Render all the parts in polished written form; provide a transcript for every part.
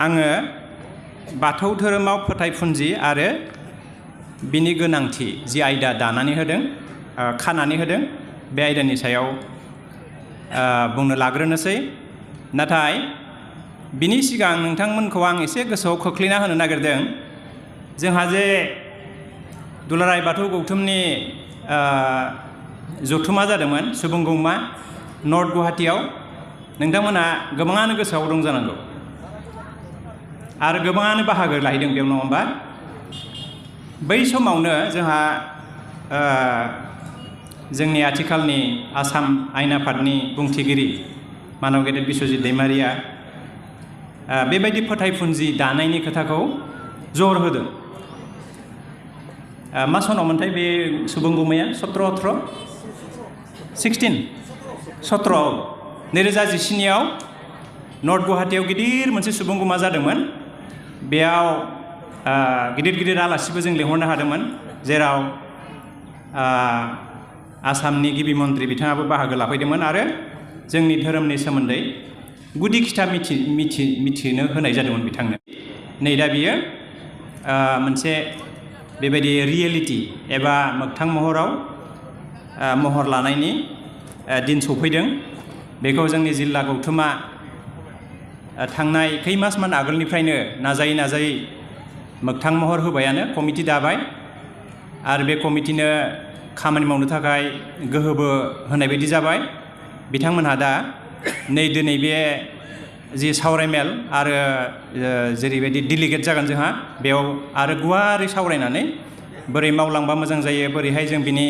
आङो बाथौ धोरोमाव फोथायफुनजि आरो बिनि गोनांथि जि आयदा दानानै होदों खानानै होदों बे आयदानि सायाव बुंनो लाग्रोनोसै। नाथाय बिनि सिगां नोंथांमोनखौ आं एसे गोसोआव खोख्लैना होनो नागिरदों। जोंहा जे दुलाराय बाथौ गौथुमनि जथुमा जादोंमोन सुबुंगौमा नर्थ गुवाहाटीआव, नोंथांमोना गोबाङानो गोसोआव दं जानांगौ आरो गोबाङानो बाहागो लाहैदों बेयाव, नङा होमबा? बै समावनो जोंहा जोंनि आथिखालनि आसाम आयेन आफादनि बुंथिगिरि मानव गेदेर बिस्वजित दैमारिया बेबायदि फोथायफुनजि दानायनि खोथाखौ जर होदों। मा सनावमोनथाय बे सुबुंगौमाया? 17 2017आव नर्थ गुवाहाटीआव गिदिर मोनसे सुबुंगौमा जादोंमोन। बेयाव गिदिर गिदिर आलासिबो जों लिंहरनो हादोंमोन, जेराव आसामनि गिबि मन्थ्रि बिथाङाबो बाहागो लाफैदोंमोन आरो जोंनि धोरोमनि सोमोन्दै गुदि खिथा मिथिनो होनाय जादोंमोन बिथांनो। नै दा बियो मोनसे बेबायदि रियेलिटि एबा मोगथां महराव महर लानायनि दिन सफैदों। बेखौ जोंनि जिल्ला गौथुमा थांनाय खै मासमान आगोलनिफ्रायनो नाजायै नाजायै मोगथां महर होबायानो, कमिटि दाबाय आरो बे कमिटिनो खामानि मावनो थाखाय गोहोबो होनाय बायदि जाबाय। बिथांमोनहा दा नै दिनै बे जि सावरायमेल आरो जेरैबायदि डेलिगेट जागोन जोंहा, बेयाव आरो गुवारै सावरायनानै बोरै मावलांबा मोजां जायो, बोरैहाय जों बिनि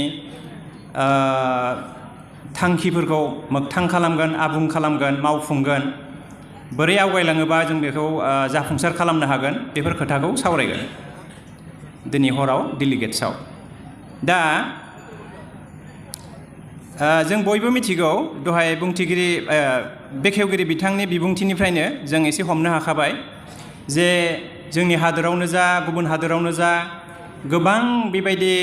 थांखिफोरखौ मोगथां खालामगोन, आबुं खालामगोन, मावफुंगोन, बोरै आवगायलाङोबा जों बेखौ जाफुंसार खालामनो हागोन, बेफोर खोथाखौ सावरायगोन दिनै हराव डेलिगेट्सआव। दा जों बयबो मिथिगौ, दहाय बुंथिगिरि बेखेवगिरि बिथांनि बिबुंथिनिफ्रायनो जों एसे हमनो हाखाबाय जे जोंनि हादोरावनो जा गुबुन हादोरावनो जा गोबां बेबायदि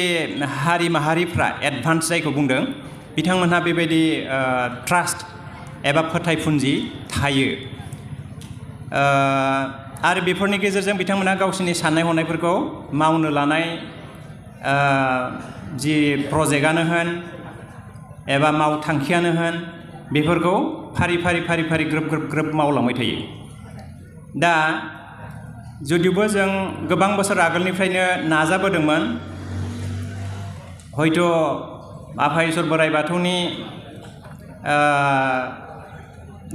हारि माहारिफ्रा एडभान्स जायखौ बुंदों, बिथांमोनहा बेबायदि ट्रास्ट एबा फोथायफुनजि थायो आरो बेफोरनि गेजेरजों बिथांमोनहा गावसोरनि साननाय हनायफोरखौ मावनो लानाय जि प्रजेक्टआनो होन एबा मावथांखियानो होन, बेफोरखौ फारि फारि ग्रोब मावलांबाय थायो। दा जुदिबो जों गोबां बोसोर आगोलनिफ्रायनो नाजाबोदोंमोन, हयथ' आफा इसोर बोराइ बाथौनि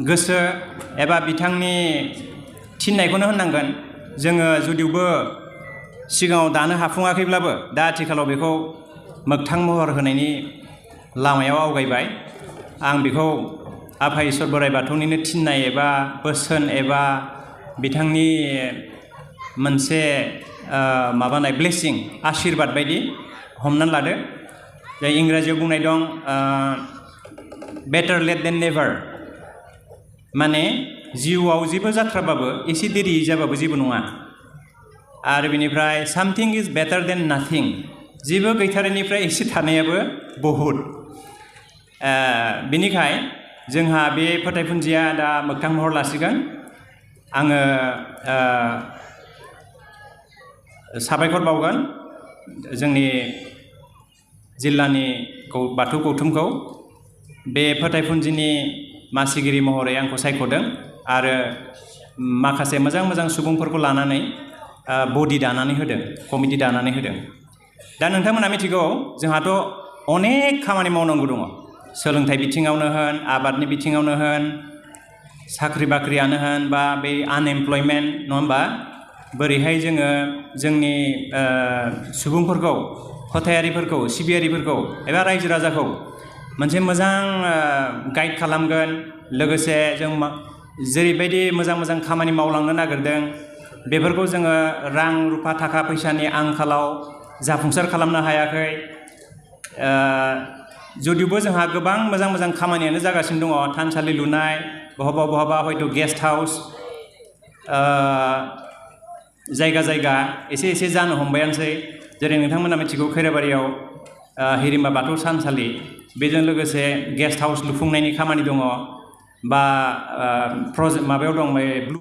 गोसो एबा बिथांनि थिननायखौनो होननांगोन, जोङो जुदिबो सिगाङाव दानो हाफुङाखैब्लाबो दा आथिखालाव बेखौ मोगथां महर होनायनि लामायाव आवगायबाय। आं बेखौ आफा इसोर बोराइ बाथौनिनो थिननाय एबा बोसोन एबा बिथांनि मोनसे माबानाय ब्लेसिं, आशिर्बाद बायदि हमनानै लादो। जाय इंराजियाव बुंनाय दं बेटार लेट देन नेभार, माने जिउआव जेबो जाथ्राबाबो एसे देरि जाबाबो जेबो नङा। आरो बिनिफ्राय सामथिं इज बेटार देन नाथिं, जेबो गैथारैनिफ्राय एसे थानायाबो बहुद। बिनिखाय जोंहा बे फोथायफुनजिया दा मोगथां महर लासिगोन। आङो साबायखर बावगोन जोंनि जिल्लानि बाथौ गौथुमखौ बे फोथायफुनजिनि मासिगिरि महरै आंखौ सायख'दों आरो माखासे मोजां सुबुंफोरखौ लानानै बडि दानानै होदों, कमिटि दानानै होदों। दा नोंथांमोना मिथिगौ, जोंहाथ' अनेक खामानि मावनांगौ दङ। सोलोंथाइ बिथिङावनो होन, आबादनि बिथिङावनो होन, साख्रि बाख्रियानो होन, बा बे आनएमप्लयमेन्ट, नङा होमबा? बोरैहाय जोङो जोंनि सुबुंफोरखौ, फोथायारिफोरखौ, सिबियारिफोरखौ एबा रायजो राजाखौ मोनसे मोजां गाइड खालामगोन। लोगोसे जों जेरैबायदि मोजां खामानि मावलांनो नागिरदों, बेफोरखौ जोङो रां रुफा थाखा फैसानि आंखालाव जाफुंसार खालामनो हायाखै। जुदिबो जोंहा गोबां मोजां खामानियानो जागासिनो दङ, थानसालि लुनाय, बहाबा हयथ' गेस्ट हाउस, जायगा एसे जानो हमबायानोसै। जेरै नोंथांमोना मिथिगौ, खैराबारियाव हिरिम्बा बाथौ थानसालि, बेजों लोगोसे गेस्ट हाउस लुफुंनायनि खामानि दङ, बा माबायाव दं